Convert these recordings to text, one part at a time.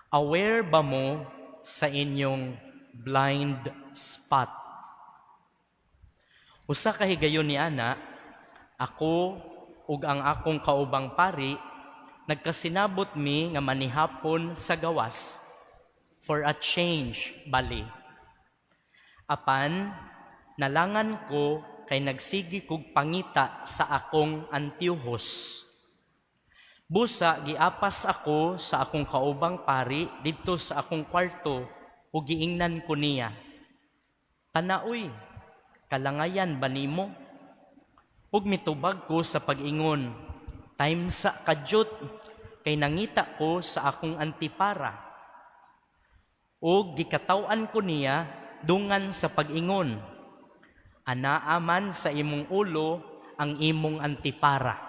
Aware ba mo sa inyong blind spot? Usa ka higayon ni ana, ako ug ang akong kaubang pari nagkasinabot mi nga manihapon sa gawas for a change bali. Apan nalangan ko kay nagsigi kog pangita sa akong antiyohos. Busa giapas ako sa akong kaubang pari didto sa akong kwarto ug giingnan ko niya, "Tanaoy, kalangayan ba nimo?" Ug mitubag ko sa pag-ingon, "Time sa kadyot kay nangita ko sa akong antipara." Ug gikataw-an ko niya dungan sa pag-ingon, "Anaa man sa imong ulo ang imong antipara."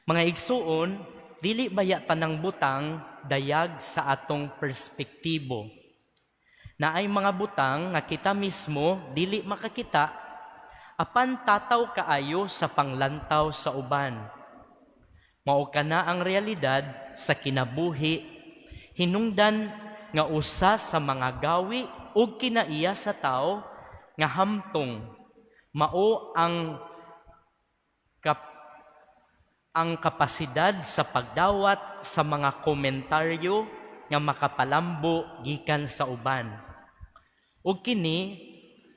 Mga igsuon, dili baya tanang butang dayag sa atong perspektibo? Naay mga butang nga kita mismo dili makakita apan tataw kaayo sa panglantaw sa uban. Mao kana ang realidad sa kinabuhi, hinungdan nga usa sa mga gawi ug kinaiya sa tao nga hamtong mao ang kapasidad sa pagdawat sa mga komentaryo nga makapalambo gikan sa uban. Ug kini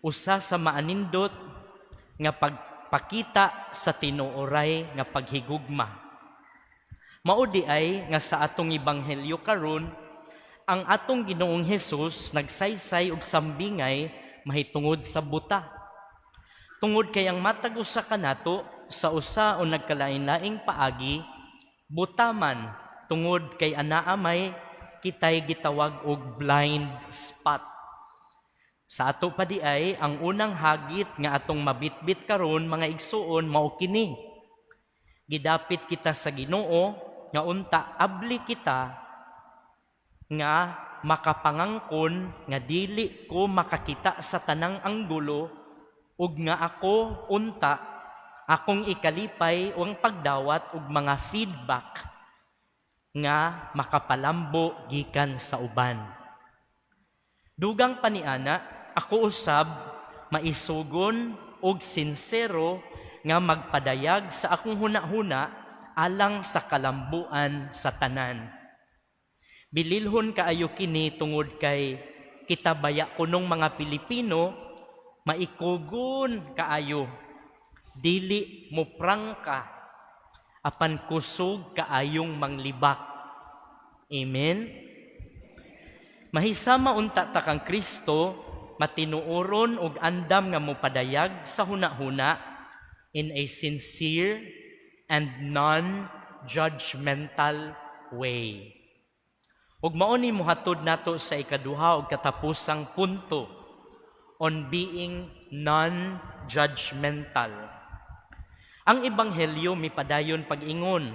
usa sa maanindot nga pagpakita sa tinuoray nga paghigugma. Mao di ay nga sa atong ebanghelyo karon, ang atong Ginoong Hesus nagsaysay og sambingay mahitungod sa buta. Tungod kay ang matag usa kanato sa usa o nagkalain-laing paagi buta man, tungod kay anaa may kitay gitawag og blind spot. Sa ato pa di ay, ang unang hagit nga atong mabitbit karon, mga igsuon, mao kini. Gidapit kita sa Ginoo nga unta abli kita nga makapangangkon nga dili ko makakita sa tanang anggulo ug nga ako unta akong ikalipay ang pagdawat og mga feedback nga makapalambo gikan sa uban. Dugang pa niana, ako usab maisugon og sinsero nga magpadayag sa akong hunahuna alang sa kalambuan sa tanan. Bililhon kaayo kini tungod kay kita baya kunong mga Pilipino maikugon kaayo. Dili mo prangka apan kusog kaayong manglibak. Amen. Mahisama unta ta kang Kristo matinuoron og andam nga mopadayag sa hunahuna in a sincere and non-judgmental way. Ug mao ni mohatod nato sa ikaduha ug katapusang punto on being non-judgmental. Ang ebanghelyo mipadayon pag-ingon,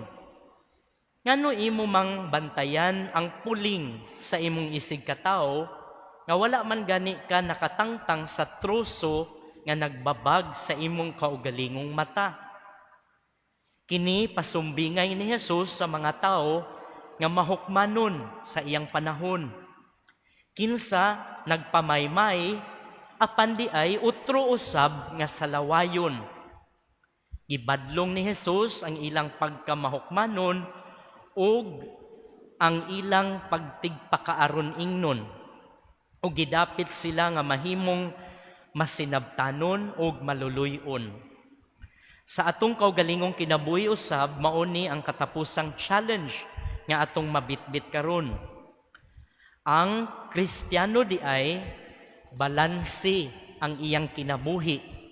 "Ngano imo mang bantayan ang puling sa imong isig katawo nga wala man gani ka nakatangtang sa troso nga nagbabag sa imong kaugalingong mata?" Kini pasumbingay ni Jesus sa mga tao nga mahukmanon sa iyang panahon. Kinsa nagpamaymay apan di ay utro usab nga salawayon. Gibadlong ni Jesus ang ilang pagkamahukmanon ug ang ilang pagtigpakaaron ingnon. Ug gidapit sila nga mahimong masinabtanon ug maluluy-on. Sa atong kaugalingong kinabuhi usab, mao ni ang katapusang challenge nga atong mabitbit karon. Ang Kristiyano di ay balanse ang iyang kinabuhi.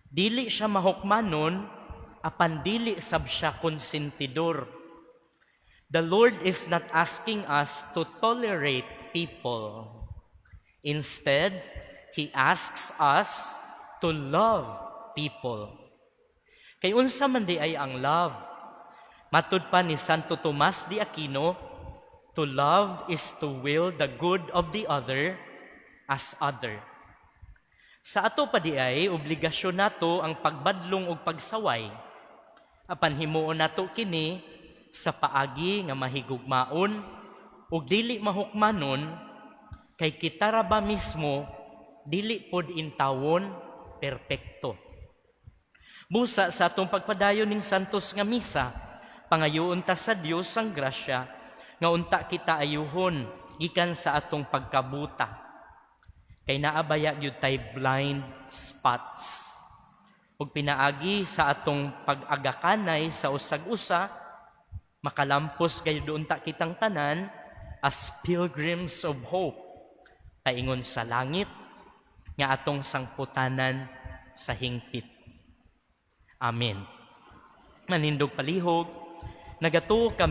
Dili siya mahukmanon apan dili sab siya konsentidor. The Lord is not asking us to tolerate people. Instead, He asks us to love people. Kay unsa man di ay ang love? Matud pa ni Santo Tomas de Aquino, to love is to will the good of the other as other. Sa ato pa di ay, obligasyon nato ang pagbadlong og pagsaway. Apan himuon nato kini sa paagi nga mahigugmaon Ug dili mahukmanon kay kita ra ba mismo dili pod intawon perpekto. Busa sa atong pagpadayon ning santos nga misa, pangayoon ta sa Dios ang grasya nga unta kita ayuhon gikan sa atong pagkabuta. Kay naa baya gyud tay blind spots. Ug pinaagi sa atong pag-agakanay sa usag-usa, makalampos gayud unta kitang tanan as pilgrims of hope paingon sa langit nga atong sangputanan sa hingpit. Amen. Manindog palihog, nagatuo kami